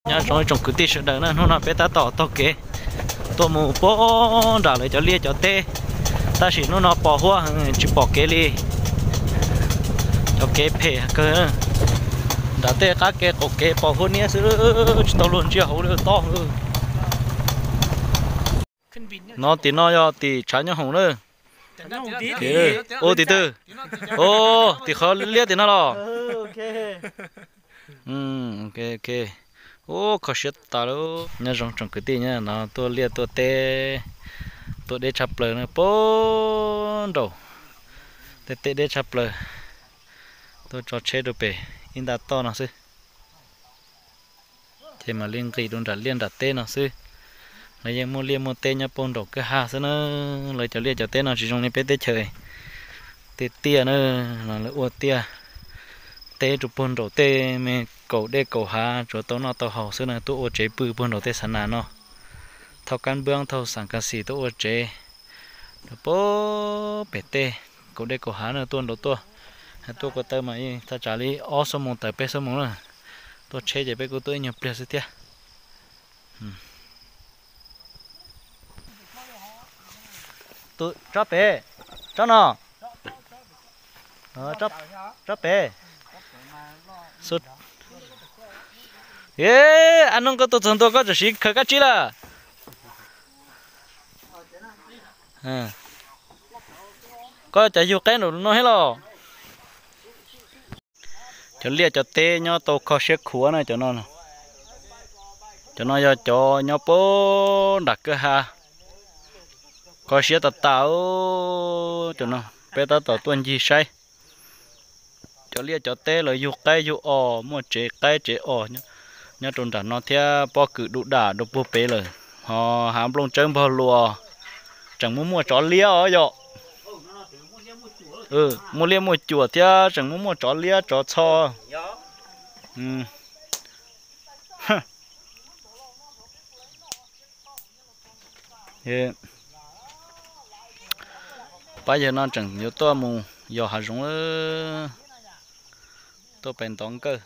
Nyob zoo ib tsoom kwv tij sawv daws na, hnub no peb tab tom taug kev tuaj mus puag nram lawv cov liaj cov teb, tab sis hnub no pos huab tsis pom kev li. Cov kev phem kawg, nram tej qab kev qaum kev pos huab niab xwb, tsis tau luag ntsia hauv li tob. No tim no yog tim tshav nyob hoom na. Ua tim twg? Ua tim qhov liab tim no los? Ua kho siab tas lawm. Nyob zoo tsoom kwv tij, no tuaj liaj tuaj teb, tuaj deb tshaj plaws na, puag nraum tej teb deb tshaj plaws, tuaj tso tsheb rau pem ib nta toj no xwb. Ces mam li nqis rau nram liaj nram teb no xwb. Lawv yeej muaj liaj muaj teb nyob puag nraum kwj ha xwb na. Lawv cov liaj cov teb no tsis zoo li peb teb chaws, tej tiaj na, lawv ua tiaj teb rau puag nraum tej me kaum dej kaum hav tsuas tau noj tau haus xwb na, tuaj ua tsev pw puag nraum tej xav nas no. Thauj kab npwb thauj xam kas xim tuaj ua tsev rau puag pem tej kaum dej kaum hav na, tuaj nraud tuaj. Tuaj ko taw mas thaj tsam li ob xuab moos tawm peb xuab moos na. Tuaj tsheb ces peb kuj tuaj ib nyuag pliag xwb thiab. Tsob pem, tsob no, tsob pem. A nub, koj tuaj txog ntua koj tsam siv khaws kab tsib lawm. Koj cas yug qaib nraum no thiab los? Cov liaj cov teb nyob tau kho siab khuav na cov no. Cov no yog cov nyob puag nram kwj ha, kho siab tas tas. Cov no peb tab tom tuaj ncig saib cov liaj cov teb lawv yug qaib yug os, muaj tsev qaib tsev os nyob rau nram no thiab, pob kws du dam rau puag pem lawm. Ho hav nplooj tsawb npog luas, tseem muaj muaj tsov liab os yom. Muaj liaj muaj cuam thiab tseem muaj muaj tsov liab tsov txho. Pab yawg no tseem yuav tuaj mus yos hav zoov, tuaj pem ntov nkawj.